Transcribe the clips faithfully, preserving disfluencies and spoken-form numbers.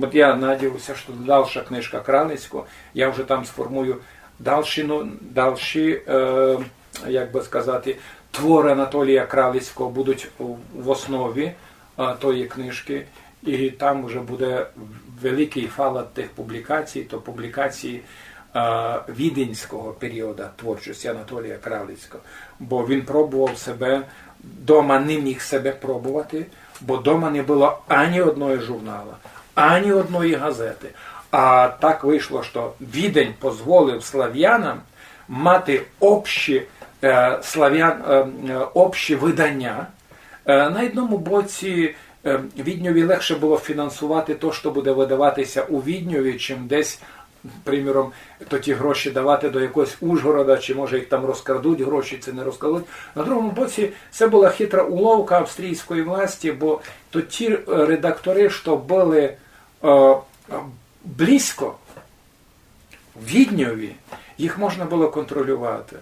От я надіюся, што дальша книжка Кралицького, я вже там сформую дальші, ну, дальші, е, як бы сказати, творы Анатолія Кралицького будуть в, в основі, е, тої книжкы, і там вже буде великый фалат тых публікацій, то публікації, е, віденського періода творчості Анатолія Кралицького. Бо він пробовав себе, дома не міг себе пробовати, бо дома не было ані одного журнала, ані одної газеты. А так вышло, што Відень позволив славянам мати общі, е, славян, е, е, общі выданя. Е, на одному боці, е, Відньови легше было фінансовати то, што буде выдавати ся у Відньови, чим десь, приміром, то ті гроші давати до якогось Ужгорода, чи, може, їх там розкрадуть гроші, ци не розкрадуть. На другому боці, се была хитра уловка австрійської власті, бо то ті, е, редакторы, што были, е, близько, в Відньови, їх можна было контролювати.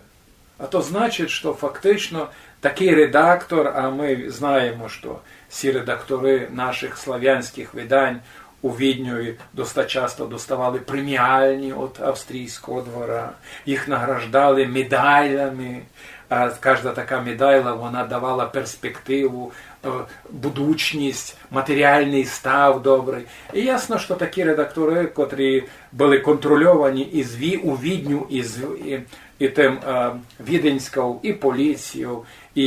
А то значить, што фактично такый редактор, а мы знаєме, што всі редакторы нашых славянськых выдань у Відньови доста часто доставали преміальні од австрійського двора, їх награждали медалями, а кажда така медайла, вона давала перспективу, е, будучність, матеріалный став добрый. І ясно, што такі редакторы, котрі были контрольовані і з Ві-, у Відню, і з, і, і тым, е, віденськов, і поліцієв, і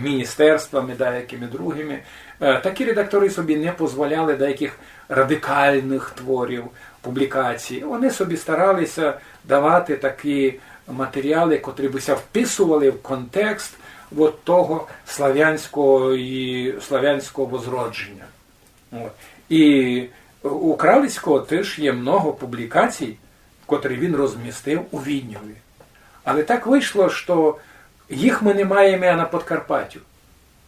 міністерствами даякыми другыми, е, такі редакторы собі не позволяли даякых радикалных творів, публікацій. Вони собі старали ся давати такі матеріалы, котрі бы ся вписовали в контекст от того славянського і славянського возродженя. От. І у Кралицького тыж є много публікацій, котрі він розмістив у Відньови. Але так вышло, што їх мы не маєме на Подкарпатю.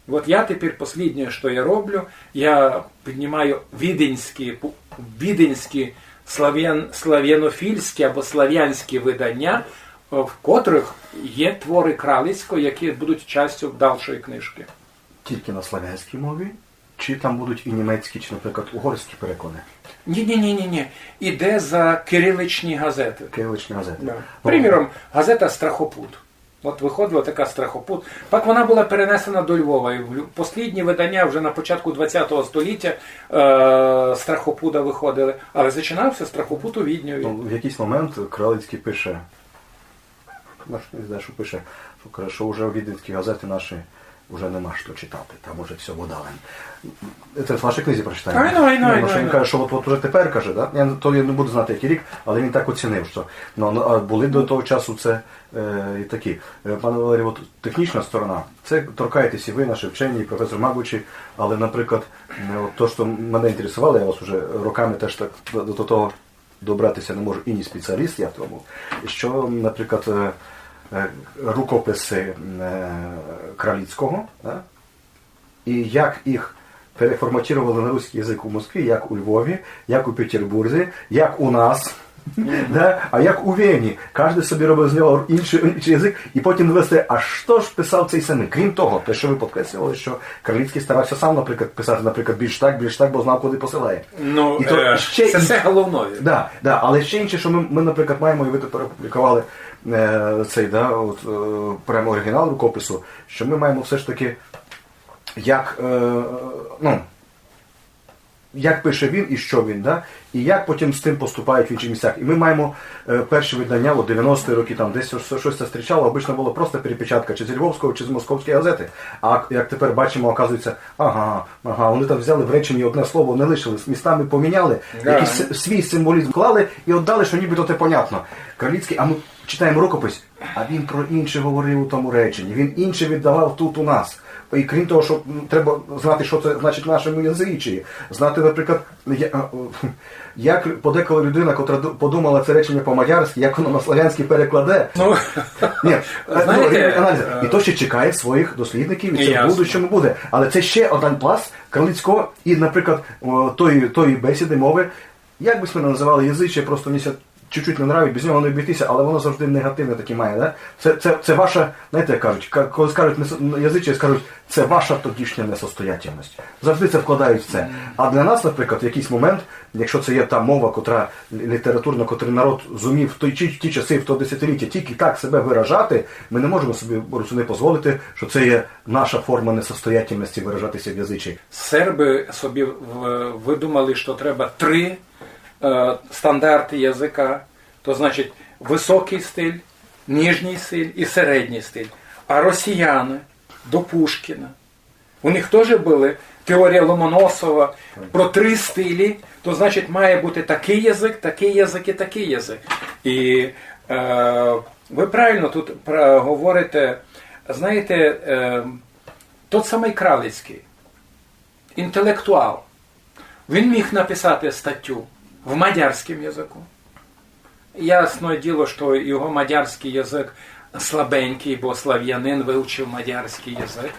От я тепер посліднє, што я роблю, я піднімаю віденські, пу-, віденські славян-, славянофільські або славянські выданя, е, в котрых є творы Кралицького, які будуть частю дальшої книжкы. Тілько на славянській мові? Чи там будуть і німецькі, чи, наприклад, угорські переклади? Ні, ні, ні, ні, ні. Іде за кириличні газеты. Кириличні газеты. Да. Ну, приміром, газета «Страхопуд». От выходила така «Страхопуд». Пак вона была перенесена до Львова. І в лю-, послідні выданя вже на початку двадцятого століття, е, «Страхопуда» выходили. Але зачинався «Страхопуд» у Відньови. Ну, в якийсь момент Кралицький пише, ну, не знаю, што пише, што каже, што вже віденські газеты наші вже нема што читати, там уже всьо вода лем. Це в вашій книзі прочитаєме. Ай, ну, ай, ну, ну, ай, ну, що він каже, що от уже тепер, каже, да? Я, то я не буду знати, який рік, але він так оцінив, що, ну, ну, а були до того часу це, е, і такі. Е, пане Валерію, от технічна сторона, це торкаєтесь і ви, наші вчені, і професор Мабучі, але, наприклад, е, от то, що мене інтересувало, я вас уже роками теж так до, до того добратися не можу, і не спеціаліст я в тому, що, наприклад, е, е, рукописи, е, Кралицького, да? І як їх переформатували на руський язик у Москві, як у Львові, як у Петербурзі, як у нас, да? А як у Вені. Кожен собі робив з нього інший, інший язик, і потім довести, а що ж писав цей самий? Крім того, те, що ви підкреслювали, що Кралицький старався сам, наприклад, писати, наприклад, більш так, більш так, бо знав, куди посилає. Ну, і то е, ще це, ін-, це головне. Да, да, але ще інше, що ми, ми, наприклад, маємо, і ви тепер опублікували, е, цей, да, от, е, прямо оригінал рукопису, що ми маємо все ж таки, як, е, ну, як пише він і що він, да? І як потім з тим поступають в інших місцях. І ми маємо, е, перші видання, от дев'яності роки, там десь щось, щось це зустрічало, обично було просто перепечатка чи з львовської, чи з московської газети. А як тепер бачимо, оказується, ага, ага, вони там взяли в реченні одне слово, не лишили, містами поміняли, да, якийсь с-, свій символізм вклали і віддали, що нібито це понятно. Кралицький, а ми читаємо рукопись, а він про інше говорив у тому реченні, він інше віддавав тут у нас. І крім того, що, м, треба знати, що це значить в нашому язичі, знати, наприклад, я-, е, як подеколи людина, котра ду-, подумала це речення по-мадярськи, як воно на славянське перекладе. Ну, ні, е, знаєте, ну, аналіз. Е, і то ще чекає своїх дослідників, і це в будущому буде. Але це ще один пласт Кралицького і, наприклад, о, тої, тої бесіди, мови, як би ми не називали язичі, просто мені ся чуть-чуть не нравить, без нього не обійтися, але воно завжди негативне таке має, да? Це, це, це ваша, знаєте, як кажуть, ка-, коли скажуть несо-, язичі, скажуть, це ваша тодішня несостоятельность. Завжди це вкладають в це. А для нас, наприклад, в якийсь момент, якщо це є та мова, котра лі-, літературна, котрий народ зумів в той чи в ті часи, в то десятиліття тільки так себе виражати, ми не можемо собі, русини, дозволити, що це є наша форма несостоятельності виражатися в язичі. Серби собі в-, выдумали, што треба три е, стандарты языка, то значить высокый стиль, нижній стиль і середній стиль. А росіяни до Пушкіна, у них тоже были теорія Ломоносова про три стилі, то значить має быти такый язык, такый язык і такый язык. І е, вы правильно тут пра-, говорите, знаєте, е, тот самый Кралицькый, інтелектуал, він міг написати статтю в мадярському языку. Ясне діло, што його мадярськый язык слабенькый, бо славянин вивчив мадярськый язык.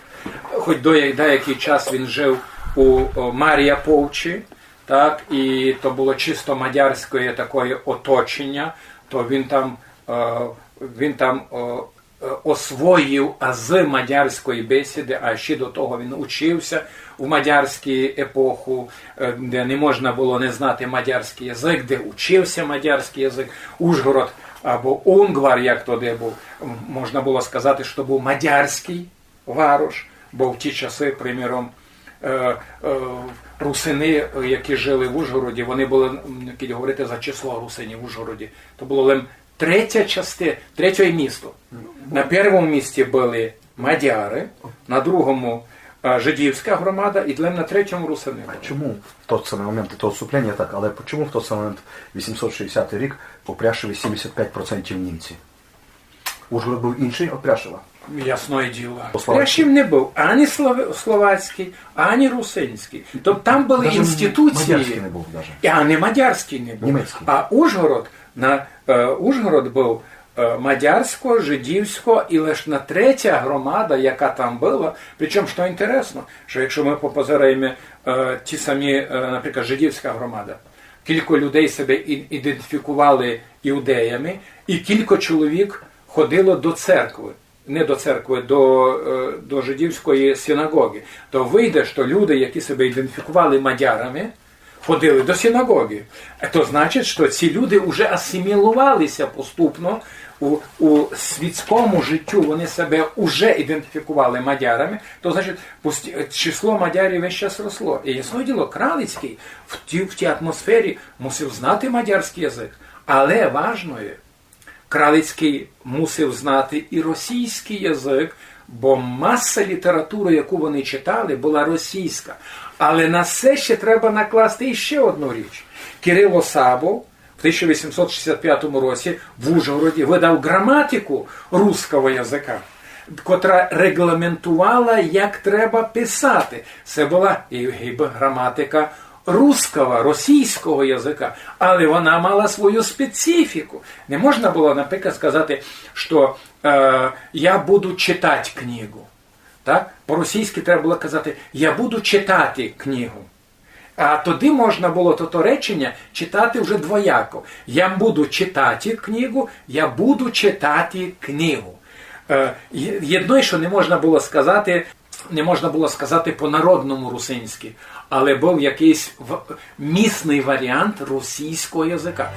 Хоть до-, деякый час він жив у, о, Маріяполчі, так, і то было чисто мадярське таке оточення, то він там, е, він там, е, е, освоїв азы мадярської бесіды, а ще до того він учився в мадярську епоху, е, де не можна было не знати мадярськый язык, де учився мадярськый язык. Ужгород або Унгвар, як тоді быв, м, можна было сказати, што быв мадярськый варош, бо в ті часы, приміром, е, е, русины, е, які жили в Ужгороді, вони были, м, як говорити за число русинів в Ужгороді, то было лем третя части-, третє місто. На першому місці были мадяри, на другому, е, жидівська громада і лем на третьому русины были. Чому в тот самый момент, то отступлення так, але чому в тот самый момент, вісімсот шістдесятый рік, у Пряшеві сімдесят пять процентів німці? Ужгород быв іншый од Пряшева. Ясне діло. По-словацькы? Пряшів не быв ані слов-, словацькый, ані русинськый. Тобто там были інституції. Даже мадярськый не быв даже. А не мадярськый не быв. Німецькый. А Ужгород, на, е, Ужгород быв, е, мадярсько, жидівсько і лиш на третя громада, яка там была. Причому, што інтересно, што якщо мы попозираєме, е, ті самі, е, наприклад, жидівська громада, кілько людей себе і-, ідентифікували іудеями, і кілько чоловік ходило до церкви, не до церкви, до, е, до жидівської синагоги. То выйде, што люди, які себе ідентифікували мадярами, ходили до синагоги. Е, то значить, што ці люди уже асимілувалися поступно у, у світському життю, вони себе уже ідентифікували мадярами, то значить, пусті-, число мадярів весь час росло. І ясне діло, Кралицькый в тій, в тій атмосфері мусив знати мадярськый язык. Але важно є, Кралицькый мусив знати і російськый язык, бо маса літературы, яку вони читали, была російська. Але на се ще треба накласти іще одну річ. Кирило Сабов в тисяча вісімсот шістдесят пятому році в Ужгороді выдав граматику русского языка, котра регламентувала, як треба писати. Се была і, і граматика русского, російського языка, але вона мала свою специфіку. Не можна было, наприклад, сказати, што, е, «я буду читать книгу». Так? По-російськы треба было казати «я буду читати книгу». А тоді можна было тото реченя читати вже двояко. «Я буду читати книгу», «я буду читати книгу». Е, є-, єдно, што не можна было сказати, не можна было сказати по-народному русинськы, але быв якыйсь в-, місный варіант російського языка.